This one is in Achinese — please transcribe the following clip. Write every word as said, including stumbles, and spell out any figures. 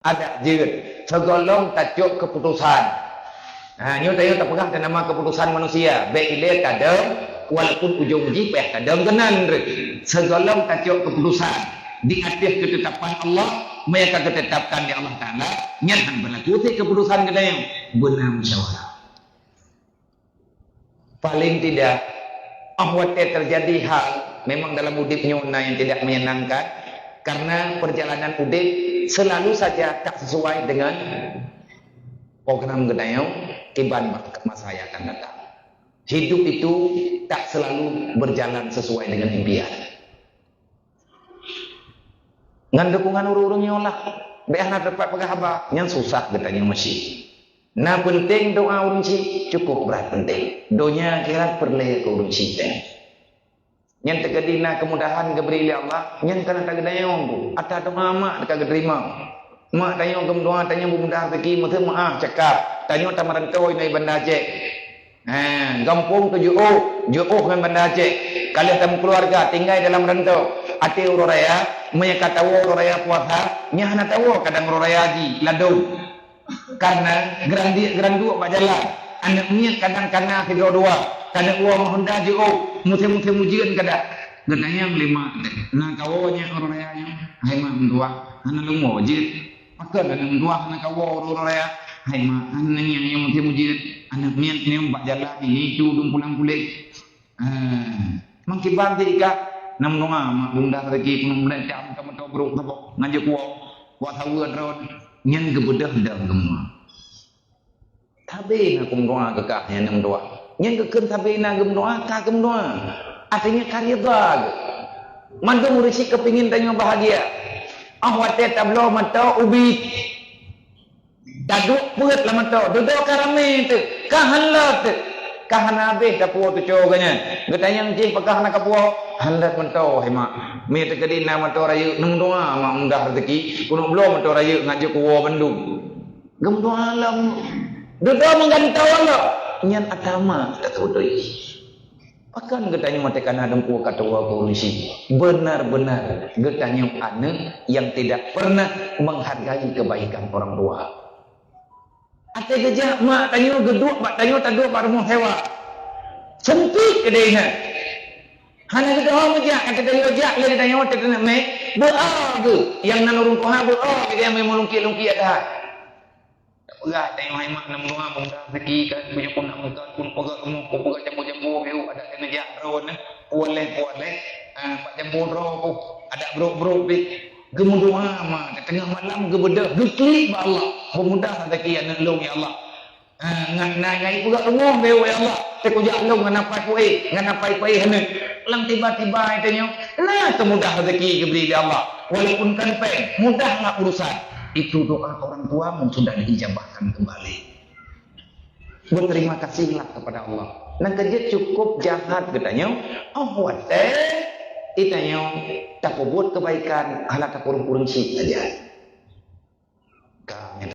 Adak jeuet, sigohlom tacok keuputosan. Ha, nyoe tanyoe tapeugah teunama keuputosan manusia. Bék ilée tadong, walaupun ujong jih payah tadong keunan. Sigohlom tacok keuputosan di ateueh keutetapan Allah, meunyo ka geutetapkan lé Allah Taala, nyan han beulaku sit keuputosan geutanyoe. Beuna musyawarah. Paling tidak, óh watée teujadi hal, memang dalam udeb nyoe na nyang tidak menyenangkan, karena perjalanan udeb selalu saja tak sesuai dengan program geutanyoe kiban masa yang akan datang. Hidup itu tak selalu berjalan sesuai dengan impian. Ngon dukungan ureuëng-ureuëng nyoe lah, bék hana teumpat peugah haba, nyan susah geutanyoe meusi. Na peunteng doa ureuëng chik, cukup brat peunteng. Donya akhirat peureulée keu ureuëng chik teuh. Nyan teukeudi na keumudahan geubri lé Allah, nyan kana tageudayoe pu. Ata doa mak ka geuteurimong. Mak tanyoe geumeudoa, tanyoe beumudah rezeki, meuteumeuáh cakap. Tanyoe tameurantoi ngon Banda Aceh. Ha, gampông teuh jiôh, jiôh ngon Banda Aceh. Ka lheueh tameukeuleurga tinggai dalam rantau. Até uroe raya, meunyo ka tawoe uroe raya puasa, nyan hana tawoe kadang uroe raya jih ladôm. Karena geurandiek geuranduek bak jalan. Aneuëk miet kadang kana sidroe dua. Ka aneuëk woe ngon honda jiôh, musém-musém ujeuen kada. Geutanyong lé mak, "Na kawoe nyan uroe raya nyoe?" "Hai mak, meutuah, hana lôn woe jeuet." "Pakon aneuëk meutuah hana kawoe uroe raya?" "Hai mak, hana nyan nyang musém ujeuen. Aneuëk miet nyoe bak jalan ini tu dum pulang puléh." Ah, meukiban ti ka nam doa mak bunda rezeki peunoh bulan cam ka meutoe brok teuboh ngan jeuet kuwoe. Wak saweue droe nyan geubeudoh dong geumeudoa. Tabe na kum doa keu kah nyan nam doa. Nyan geukheun tabe na geumeudoa ka geumeudoa. Artinya ka ridha geuh. Mandum ureuëng chik keupingin tanyoe bahagia. Ah watée tabloe mata ubit. Taduek peuet lam mata, dudoe ka ramé teuh, ka han lôt teuh. Ka hana habéh tapuwoe tucoe geuh nyan. Geutanyong jih pakon hana kapuwoe, han lôt mata hai mak. Mé teukeudi na mata rayeuk, neumeudoa mak mudah rezeki, keuneuk bloe mata rayeuk ngon jeuet kuwoe bandum. Geumeudoa lom. Dudoe meugantoe lom. Nyan ata mak takudoe. Pakon geutanyoe watée kana dengku ka tuwoe keu ureuëng chik? Benar-benar geutanyoe aneuëk yang tidak pernah menghargai kebaikan orang tua. Até geujak mak tanyoe geuduek bak tanyoe taduek bak rumoh sewa. Sempit keudeh nyan. Hana geudoh meujak, até tanyoe jak lé tanyoe teuneuk mé, beu-o geuh. Nyang nan ureuëng tuha beu-o geuh nyang mé meulungkiek-lungkiek that. Peugah tanyoe hai mak, neumeudoa mudah rezeki, ka beujeuet nak meukat pun peugah rumoh, pun peugah jambu-jambu biu, adak keuneuk jak droe nyan, puwoe lé, puwoe lé, ah, bak jambu droe pun, adak brok-brok pih. Geumeudoa ma, teungoh malam geubeudoh, geuklik bak Allah. Beumudah rezeki aneuëk lôn ya Allah. Ah, ngat na ngai peugah rumoh biu ya Allah. Teukujak lôn ngon apai puéh, ngon apai puéh aneuëk. Lam tiba-tiba tanyoe, na keumudah rezeki geubri lé Allah. Walaupun kan péng, mudahlah urusan. Itu doa orang tuamu sudah diijabahkan kembali. Berterima kasihlah kepada Allah. Nyang keujeuet cukup jahat geutanyoe, óh watée geutanyoe tapeubuet kebaikan, hana takureueng-kureueng cit saja. Ka